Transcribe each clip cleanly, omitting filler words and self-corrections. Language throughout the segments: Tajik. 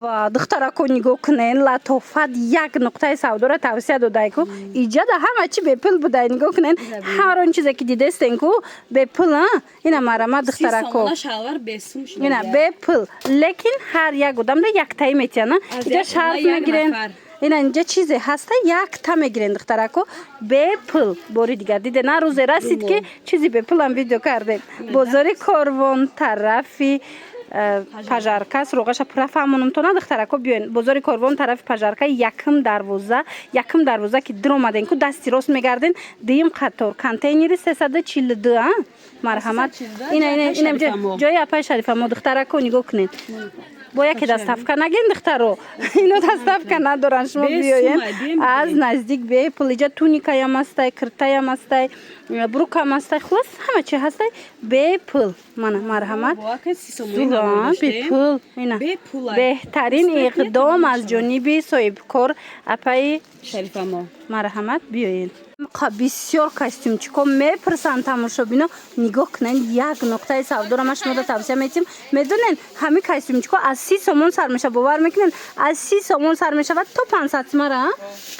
Ва, духтарако, нигоҳ кунен, латофат як нуқтаи савдоро тавсия додай ку. Иҷада ҳама чи бепул будай, нигоҳ кунен, ҳар он чизе ки дидестен ку, бепул. А ина, марама, духтарако. Шалвар бесум. Ина, бепул, лекин ҳар як одамда яктаи метиҳана. Аз иҷа як шарт хона як мегирен. нафар. Ина, инҷа чизе ҳаста, якта мегирен, духтарако, бепул. Бори дигар диде на, рӯзе расид, ки чизи бепулам видео кардем. Бозори Корвон, тарафи Пажарка, суроғаша пурра фаҳмонум то на, духтарако, биёен. Бозори Корвон, тарафи Пажарка, якм дарвоза. Якм дарвоза ки диромаден ку, дасти рост мегарден, дуюм қатор, контейнери 342. А марҳамат. Ина, ина, ина, ҷои апаи Шарифамо. Духтарако, нигоҳ кунед, бо яке доставка наген, духтаро, ино доставка надоранд. Шумо биёен аз наздик, бепул. Иҷа туникаям ҳастай, киртаям ҳастай, брюкам ҳастай, хулос, ҳама чи ҳастай бепул. Мана, марҳамат, бепул. Ина, беҳтарин иқдом аз ҷониби соҳибкор апаи Шарифамо. Марҳамат, биёед. Бисёр костюмчико мепурсанд тамошобино. Нигоҳ кунед, як нуқтаи савдоро ман шуморо тавсия метиҳам. Медонед, ҳамин костюмчико аз 30 сомон сар мешавад, бовар мекунед, аз 30 сомон сар мешавад то 500 сомара,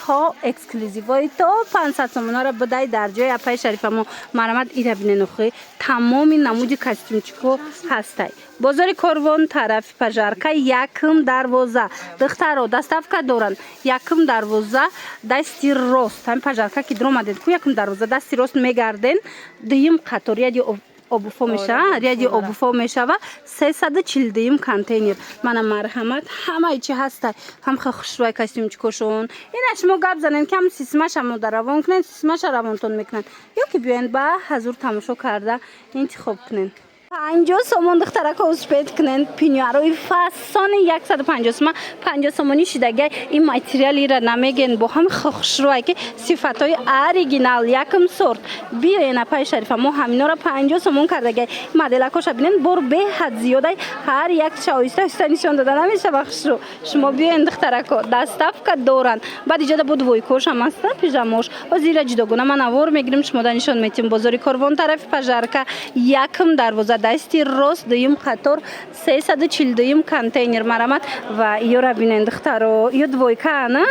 то эксклюзивҳои то 500 сомонара будай дар ҷои апаи Шарифамо. Марҳамат, ира бинен охи, тамоми намуди костюмчико ҳастай. Бозори Корвон, тарафи Пажарка, якм дарвоза. Духтаро, доставка доранд. Якм дарвоза, дасти рост, ҳамин Пажарка ки диромадед ку, якм дарвоза, дасти рост мегарден, дуюм қатор, ряди обуфо мешава, ряди обуфо мешава, 342-юм контейнер. Мана, марҳамат, ҳамаи чи ҳастай, ҳам хушрӯй костюмчикошон. Ина, шумо гап занед, ки ҳам сисмаша мода равон кунед, сисмаша равонтон мекунанд, ё ки биёен ба ҳазур, тамошо карда интихоб кунед. 50 сомон, духтарако, успеть кунен. Пеньюарои фасони 150 сома, 50 сомонӣ шидагай. Ин материалира намеген, бо ҳами хушрӯай, ки сифатҳои оригинал, якм сорт. Биёен, апаи Шарифа мо ҳаминора 50 сомон кардагай. Моделакоша бинен, бор беҳад зиёдай, ҳар якша оҳиста оҳиста нишон дода намешава. Хушрӯ, шумо биёен, духтарако, доставка доранд. Баъд иҷода бо двойкошам аста, пижамош. Ҳозир ира ҷудогона ман авор мегирим, шумода нишон метиҳем. Бозори Корвон, тарафи Пажарка, якм дарвоза, дасти рост, дуюм қатор, 342-юм контейнер. Марамат, ва иёра бинен, духтаро, ё двойка на.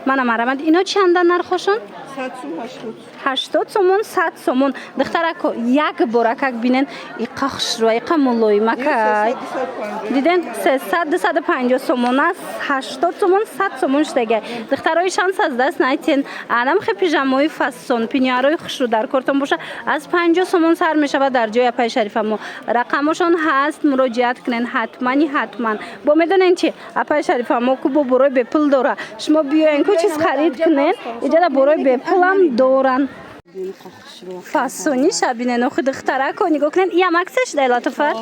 Мана, марамат, ино чанда нархошон? 80 сомон, 100 сомон. Духтарако, як боракак бинен, иқа хушрӯ, иқа мулоимакай. Диден, 300, 250 сомон аст, 80 сомон, 100 сомон шудагай. Духтарои, шанс аз даст найтен. Анамхе пижамои фасон, пеньюарои хушрӯ дар кортон боша, аз 50 сомон сар мешавад дар ҷои апаи Шарифамо. Рақамошон ҳаст, муроҷиат кунен ҳатмани ҳатман. Бо медонен чи, апаи Шарифамо ку бо борои бепул дора. Шумо биёен ку, чиз харид кунен, иҷада борои бепулам доранд. Фасони шабинен охи, духтарако, нигоҳ кунен. Иям акция шудай, латофат.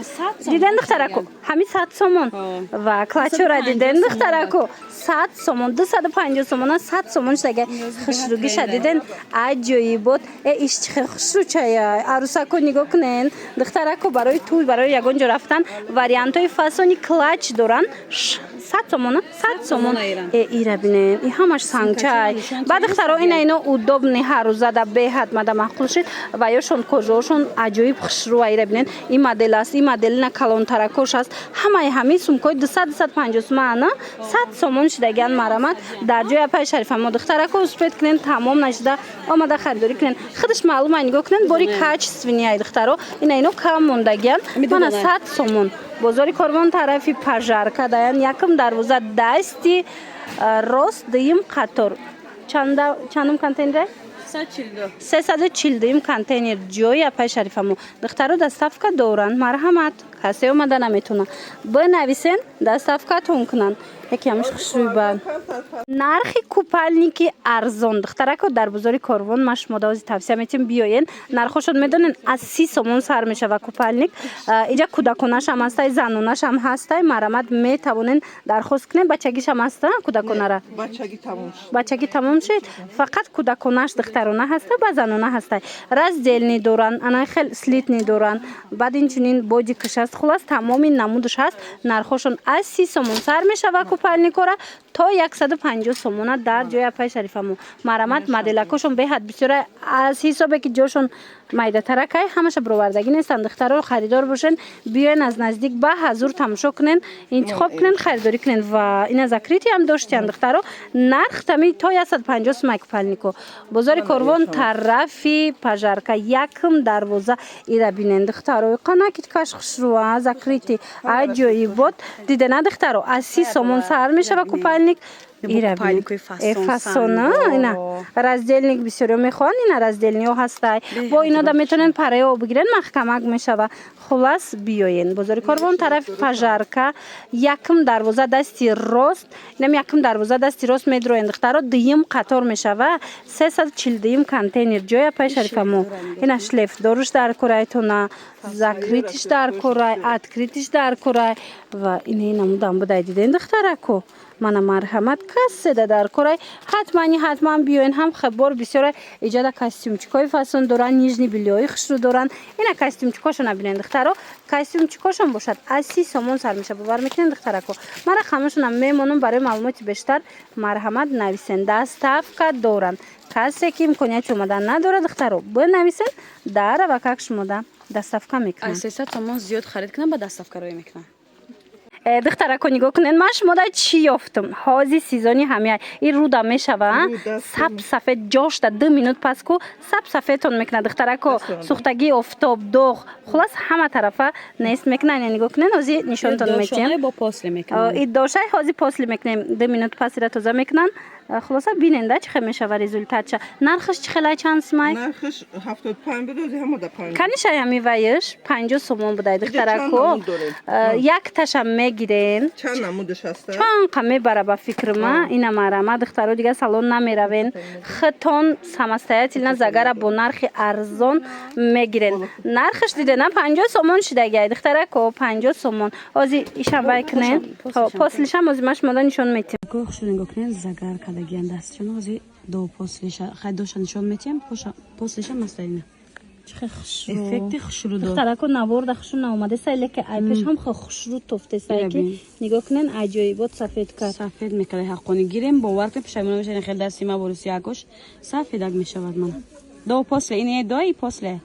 Диден, духтарако, ҳамин 100 сомон. Ва клатчора диден, духтарако, 100 сомон, 250 сомона 100 сомон шудага. Хушрӯгиша диден, аҷоибот. Э, иш чихе хушрӯчая! Арӯсако, нигоҳ кунен, духтарако, барои тӯй, барои ягон ҷо рафтан вариантҳои фасони клатч доранд. 100 сомона, 100 сомон. Э, ира бинен, и ҳамаш сангчай. Баъд, духтаро, ина, ино удобный, ҳаррӯзада беҳад мада маъқул шуд. Ва ёшон кожаошон аҷоиб хушрӯ. Ира бинен, ин модел аст, ин моделина калонтаракош аст. Ҳамаи ҳамин сумкаҳои 200, 250 сомон ана 100 сомон шудагиан. Марамат, дар ҷои апаи Шарифамо. Духтарако, успеть кунен, тамом нашуда омада харидорӣ кунен. Худаш маълума, нигоҳ кунен, бори качественный ай, духтаро. Ина, ино кам мондагиан. Мана, 100 сомон. Бозори Корвон, тарафи Пажарка даян, якм дарвоза, дасти рост, дуюм қатор. Чандум контейнер? 342-юм контейнер, ҷои апаи Шарифамо. Духтаро, доставка доранд, марҳамат. Касе омада наметавона, бинависен, доставкатон кунанд. Яке ҳамаш хушрӯй ба нархи купальники арзон. Духтарако, дар бозори Корвон ман шумо давози тавсия метиҳам, биёен. Нархошон медонен, аз 30 сомон сар мешава купальник. Иҷа кӯдаконашам ҳастай, занонашам ҳастай. Марамат, метавонен дархост кунен. Бачагишам ҳаста кӯдаконара? Бачагӣ тамом шуд, фақат кӯдаконаш духтарона ҳаста, ба занона ҳастай. Раздельный доранд, ана хел слитный доранд, баъд инчунин бодикаш аст. Хулас, тамоми намудаш ҳаст. Нархошон аз 30 сомон сар мешава купальникора то 150 сомона дар ҷои апаи Шарифамо. Марамат, моделакошон беҳад бисёра, аз ҳисобе ки ҷошон. Майдатаракай ҳамаша бировардагӣ нестанд. Духтаро, харидор бошен, биёен, аз наздик ба ҳазур тамошо кунен, интихоб кунен, харидорӣ кунен. Ва ина закрытый ҳам доштиян, духтаро. Нарх тами то 150 сумай купальнико. Бозори Корвон, тарафи Пожарка, якм дарвоза. Ира бинен, духтаро, қанакиткаш хушрӯа, закрытый, аҷоибот. Дидена, духтаро, аз 30 сомон сар мешава купальник. Фасона ина раздельник бисёриё мехоҳанд, ина раздельный ҳо ҳастай. Бо инода метавонен параё бигирен, маҳкамак мешава. Хулас, биёен бозори Корвон, тарафи Пожарка, якм дарвоза, дасти рост. Инам якм дарвоза, дасти рост медроен, духтаро, дуюм қатор мешава, 342-юм контейнер, ҷоя пай Шарифамо. Ина шлейф доруш дар корайтона, закрытый ш дар корай, открытый ш дар корай. Ва ина намудам будай, диден, духтарако? Мана, марҳамат, каседа дар корай, ҳатмани ҳатман биёен. Ҳам хебор бисёра иҷода костюмчикҳои фасон доранд, нижний бельё и хушрӯ доранд. Ина костюмчикҳошона бинен, духтаро. Костюмчикҳошон бошад, аз 30 сомон сар меша, бовар мекунен, духтарако? Ман рақамашонам мемонам. Барои маълумоти бештар марҳамат, нависен. Доставка доранд. Касе ки имконияти омадан надорад, духтаро, бинависен, дар авакак шумода доставка мекунанд. Аз 300 сомон зиёд харид кунам, ба доставка роӣ мекунам. Духтарако, нигоҳ кунед, ман шумода чӣ ёфтам. Ҳози сезони ҳамия ин руда мешава, сап сафед ҷошта, 2 минут пас ку сап сафедтон мекунад, духтарако. Сӯхтагии офтоб, доғ, хулас, ҳама тарафа нест мекунад. Нигоҳ кунед, ҳози нишонтон метиҳем. И дошай ҳози после мекунем, 2 минут пас ира тоза мекунанд. Хулоса, бинен да, чӣ хел мешава результат ша. Нархаш чӣ хелай, чанд симай? Нархаш 75 буд, ози ҳамода 50. Канишай, ҳами вайш 50 сомон будай, духтарако, якташа мегирен. Чанд намудаш ҳаста? Чанд қа мебара, ба фикрма. Ина марама, духтаро, дига салон намеравен, хитон самостоятельно загара бо нархи арзон мегирен. Нархаш дидена, 50 сомон шидагиай, духтарако, 50 сомон. Ози ишам вай кунен, после шам ози ма шумода нишон метиҳам. Нигоҳ кунен, загар кардагиян дастшон. Ози до после ша хай доша нишон метиҳам, после ша мастарина. Эффекти хушрӯ дор. Духтарако, наворда хушрӯ наомадесай, леки ай пеш ҳам хел хушрӯ тофтесай, ки нигоҳ кунен, аҷоибот сафед кард. Сафед мекард, ҳаққони гирем, бовар кунед, пушаймон мешавед. Хел дасти ма борис якош сафедак мешавад. Мана до после, ин до и после.